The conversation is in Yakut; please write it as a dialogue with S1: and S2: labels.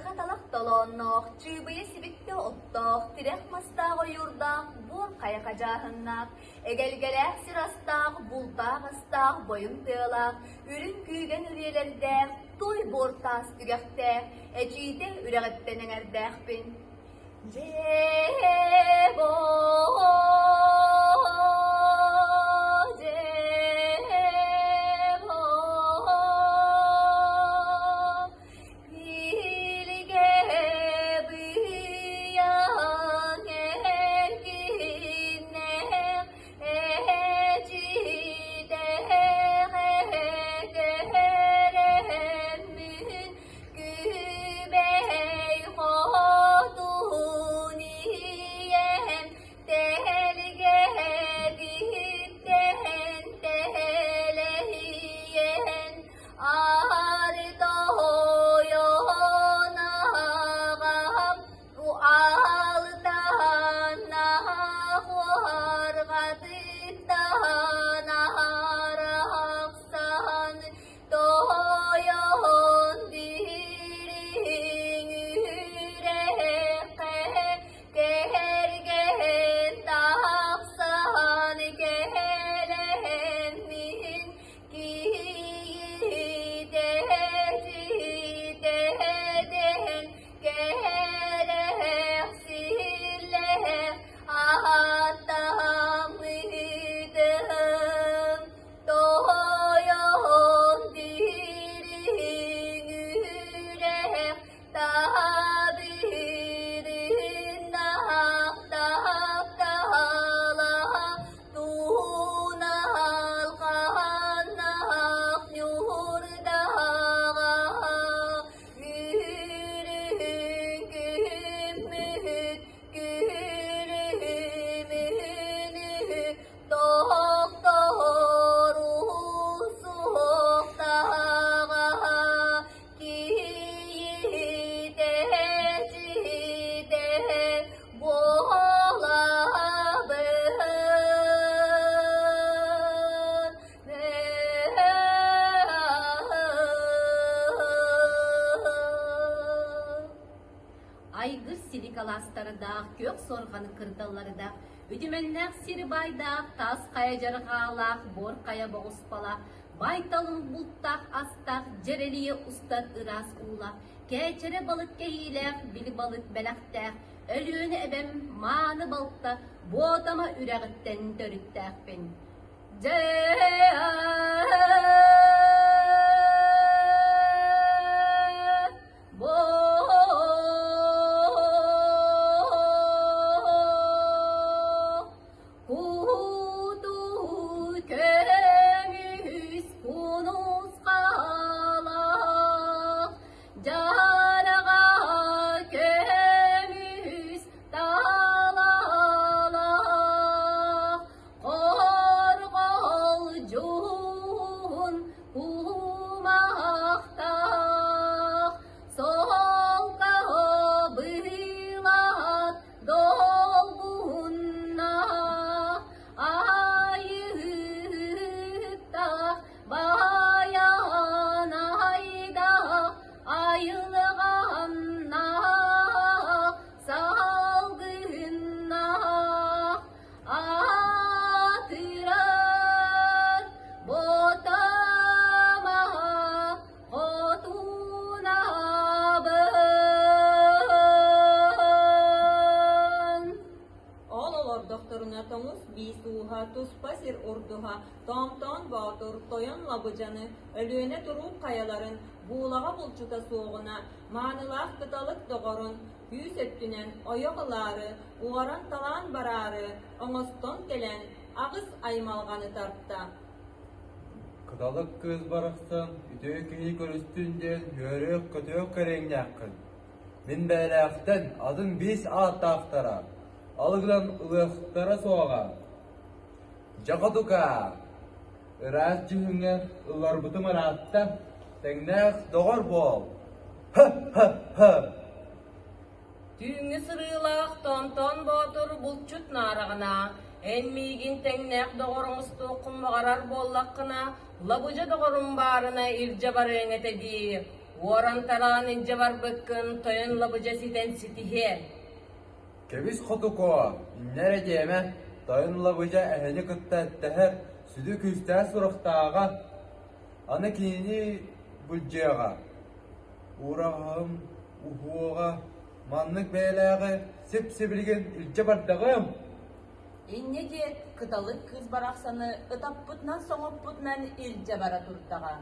S1: Саһарҕа талах толоонноох, чыыбыйа сибикти оттоох, тирэх мастаах ойуурдаах, буор хайа хадьааһыннаах, эгэлгэлээх сир астаах, бултаах астаах, бойум тыалаах, үрүҥ күүгэн үрүйэлэрдээх, туой буор таас түгэхтээх, эчиитэ үрэҕиттэн эҥэрдээхпин. Дьээ-боо, дьээ-боо, билгэ быйаҥ эркиннээх, эчитээх этэрэммин Күбэй хотун ийэм тэлгэһэтиттэн тэлэһийэн аар тойон аҕам алтаннаах уорҕатыттан арахсан Тойон дириҥ үрэххэ кэргэн тахсан кэлэммин кийиитэ ситэдэн кэрэхсиллэх ааттаммытым Тойон дириҥ үрэх табыырынах таптала туналҕаннах ньуурдаҕа үрүҥ күммүт күрүмүнү Тохтору суохтааҕа кийиитэ ситэ буолабын.
S2: Айгыр силик алаастардаах, күөх суорҕаны кырдаллардаах, Үтүмэннээх сир баайдаах, таас хайа дьарҕаалаах, буор хайа боҕуспалаах, байталын бултаах астаах, дьэрэлийэ устар ыраас уулаах, кээчэрэ балык кэһиилээх, били балык бэлэхтээх, Өлүөнэ эбэм мааны балта Буотама үрэҕиттэн төрүттээхпин. Дьэ Кутуу көмүс кунусхалаах, дьараҕа көмүс талалаах, Хорҕол дьуһун кумахтаах, солко быылат долгуннаах, айыһыттаах, байанайдаах, айылҕаннаах, салгыннаах, Аатырар Ботамаҕа хотунабын.
S3: Ол олордохторуна тоҥус биис ууһа, туспа сир урдуһа, Тоомтоон Боотур, Тойон Лабыдьаны, Өлүөнэ туруук хайаларын, буулаҕа булчута суоҕуна, маанылаах кыталык доҕорун, күүс өттүнэн ойох ылаары, уоран-талаан бараары оҥостон кэлэн аҕыс аймалҕаны тарта.
S4: Кыталык кыыс барахсан үтүө киһи көрүстүн диэн үөрүөх-көтүөх кэриҥнээххин. Мин бэйэлээхтэн атын биис ааттаахтара алы гынан ылыахтара суоҕа. Дьэ хотукаа, ыраас дьүһүҥҥэ ылларбытым ыраатта, тэҥнээх доҕор буол. Һы-һы-һы!
S3: Түүҥҥү сырыылаах Томтон Боотур булчут наараҕына, эн миигин тэҥнээх доҕор оҥостуоххун баҕарар буоллаххына, лабыдьа доҕорум баарына илдьэ барыаҥ этэ дии.
S5: Уоран-тараан илдьэ барбыккын тойон лабыдьа ситэн ситиһиэ.
S4: Кэбис хотукуо, инньэ эрэ диэмэ, тойон лабыдьа эһэни кытта эттэһэр, сүдү күүстээх сурахтааҕа. Аны кинини былдьыаҕа, уураһым уһуоҕа, маннык бэйэлээҕи сип-сибилигин илдьэ бардаҕым.
S6: Инньэ диэт, кыталык кыыс барахсаны ытаппытынан-соҥоппутунан илдьэ бара турдаҕа.